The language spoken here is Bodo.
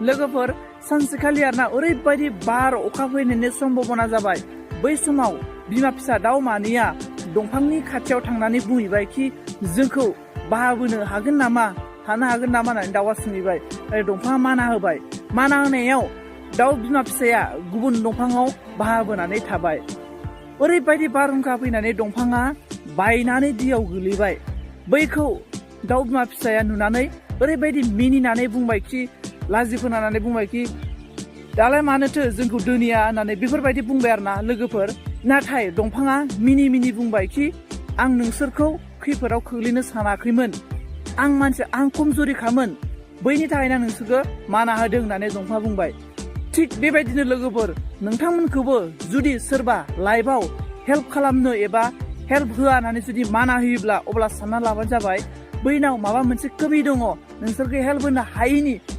लोगोफोर सानसेखालि आरोना ओरैबायदि बार अखा फैनायनि सम्भावना जाबाय। बै समाव बिमा फिसा दाउ मानैया दंफांनि खाथियाव थांनानै बुंहैबाय कि जोंखौ बाहाबोनो हागोन नामा, थानो हागोन नामा होननानै दाउआ सोंहैबाय। दंफाङा माना होबाय। माना होनायाव दाउ बिमा फिसाया गुबुन दंफाङाव बाहाबोनानै थाबाय। ओरैबायदि बारहुंखा फैनानै दंफाङा बायनानै दैयाव गोलैबाय। बैखौ दाउ बिमा फिसाया नुनानै ओरैबायदि मिनिनानै बुंबाय कि लाजिफोनांनानै बुंबाय कि दालाय मानोथो जोंखौ दोनैया होननानै बेफोरबायदि बुंबाय आरो ना लोगोफोर। नाथाय दंफाङा मिनि मिनि बुंबाय कि आं नोंसोरखौ खैफोदाव खोख्लैनो सानाखैमोन, आं खमजुरिखामोन, बैनि थाखायनो आं नोंसोरखौ माना होदों होननानै दंफाङा बुंबाय। थिग बेबायदिनो लोगोफोर नोंथांमोनखौबो जुदि सोरबा लाइफआव हेल्प खालामनो एबा हेल्प होआ होननानै जुदि माना होयोब्ला अब्ला सानना लाबानो जाबाय बैनाव माबा मोनसे कमि दङ, नोंसोरखौ हेल्प होनो हायैनि